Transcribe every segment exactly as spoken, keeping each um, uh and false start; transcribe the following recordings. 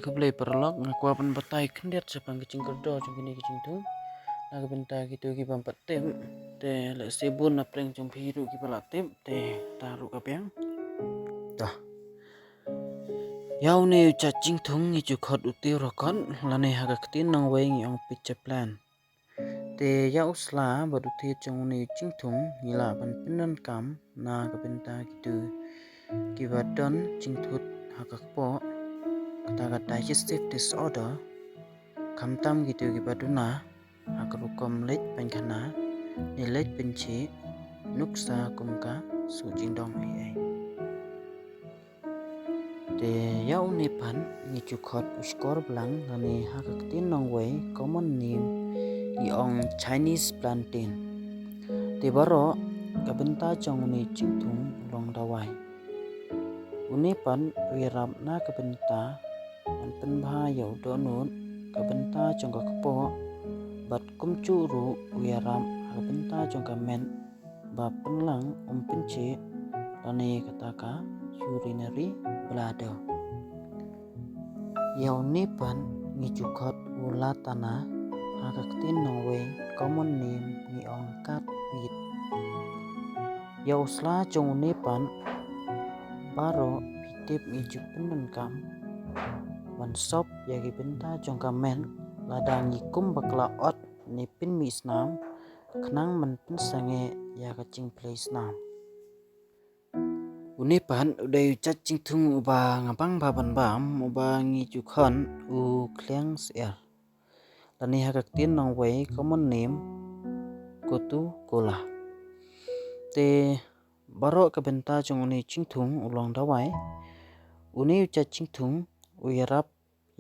Khublei paralok, nga kwah ban batai khyndiat shaphang ka jingkordor jong kine ki jingthung na ka bynta kito ki bym pat tip. Te lehse bun na pdeng jong phi ruh kiba la tip, te ta ruh ka biang. Ta. Ïa une u jait jingthung ngi ju khot u tiew rakot, lane ha ka ktien nongwei ngi ong pitcher plant. Te ïa u sla bad u thied jong une u jingthung ngi lah ban pyndonkam na ka bynta kito kiba don jingthut ha ka kpoh, kata ka digestive disorder, khamtam kito kiba duna ha ka rukom leit painkhana ne leit pynjhieh, nuksa kum ka suh jingdong ei ei. Te ïa une pat ngi ju khot u shkor blang, lane ha ka ktien nongwei common name ngi ong Chinese plantain. Te baroh ka bynta jong une u jingthung u long dawai. Une pat u ïarap na ka bynta ban pynbha ïa u dohnud, ka bynta jong ka kpoh, bad kumjuh ruh u ïarap ha ka bynta jong ka met ba pynlang um pynjhieh, lane kata ka urinary bladder. Ïa une pat ngi ju khot u latana, ha ka ktien nongwei common name ngi ong cat weed. Ïa u sla jong une pat baroh phi tip ngi ju pyndonkam ban sop ïa ki bynta jong ka met, lada ngi kum bakla ot ne pynmih snam, khnang ban pynsangeh ïa ka jingphlei snam. Une pat u dei u jait jingthung uba nga bang bha ban bam, uba ngi ju khot u khliang syiar, lane ha ka ktien nongwei common name kotu kola. Te baroh ka bynta jong une u jingthung u long dawai. Une u jait jingthung u ïarap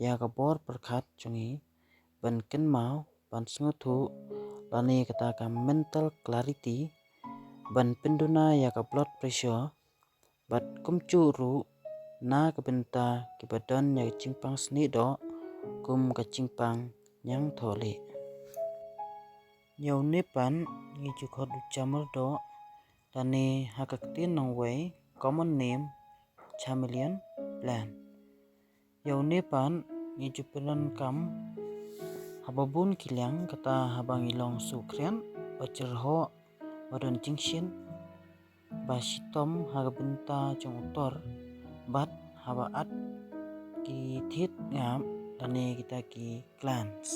ïa ka bor pyrkhat jong ngi, ban kynmaw, ban sngewthuh, lane kata ka mental clarity, ban pynduna ïa ka blood pressure, bad kumjuh ruh na ka bynta kiba don ïa ka jingpang snieh doh, kum ka jingpang ñiangthohlieh. Ïa une pat ngi ju khot u jamar doh, lane ha ka ktien nongwei common name chameleon plant. Ïa une pat ngi ju pyndonkam haba bun ki liang, kata haba ngi long suh khriat, ba jyrhoh, ba don jingshit, ba shitom ha ka bynta jong u tor, bad haba at ki thied ngap lane kita ki glands.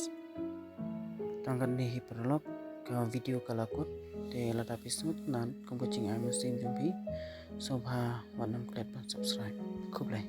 Tang katne hi paralok, ka video ka la kut. Te lada phi sngewtynnat kum ka jingai mynsiem jong phi, sngewbha wat nym klet ban subscribe. Khublei.